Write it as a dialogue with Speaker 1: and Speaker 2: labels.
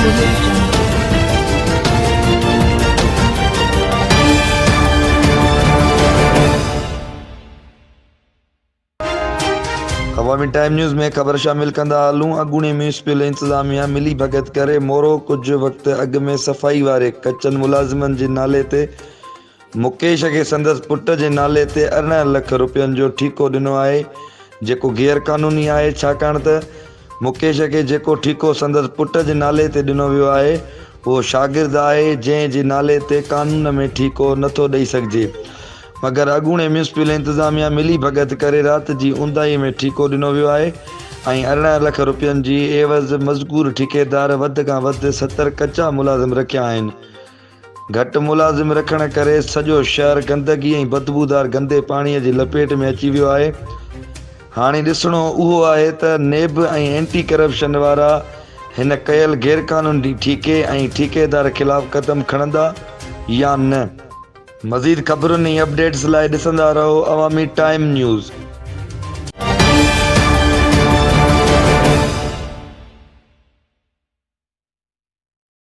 Speaker 1: Audio Jungle.
Speaker 2: Awami time news ۾ خبر شامل ڪندا هلون اڳوڻي ميونسپل انتظاميا ملي ڀڳت ڪري مورو ڪجهه وقت اڳ ۾ صفائي واري ڪچن ملازمن جي نالي تي مڪيش کي سندس پٽ جي نالي تي 18 لک روپين جو ٺيڪو ڏنو آهي جيڪو غير قانوني آهي ڇاڪاڻ ته مڪيش کي جيڪو ٺيڪو سندس پٽ جي نالي تي ڏنو ويو آهي اهو شاگرد آهي جنهن جي نالي تي قانون ۾ ٺيڪو نٿو ڏئي سگهجي مگر اڳوڻي ميونسپل انتظاميا ملي ڀڳت ڪري رات جي اونداهي ۾ ٺيڪو ڏنو ويو آهي ۽ 18 لک روپين جي عيوض مذڪور ٺيڪيدار وڌ کان وڌ 70 ڪچا ملازم رکيا آهن. گهٽ ملازم رکڻ ڪري سڄو شهر گندگي ۽ بدبودار گندي پاڻي جي لپيٽ ۾ اچي ويو آهي. هاڻي ڏسڻو اهو آهي ته نيب ۽ اينٽي ڪرپشن وارا هن ڪيل غيرقانوني ٺيڪي ۽ ٺيڪيدار خلاف قدم کڻندا يا نه. مزيد خبرن ۽ اپڊيٽس لاء ڏسندا رهو عوامي ٽائيم نيوز.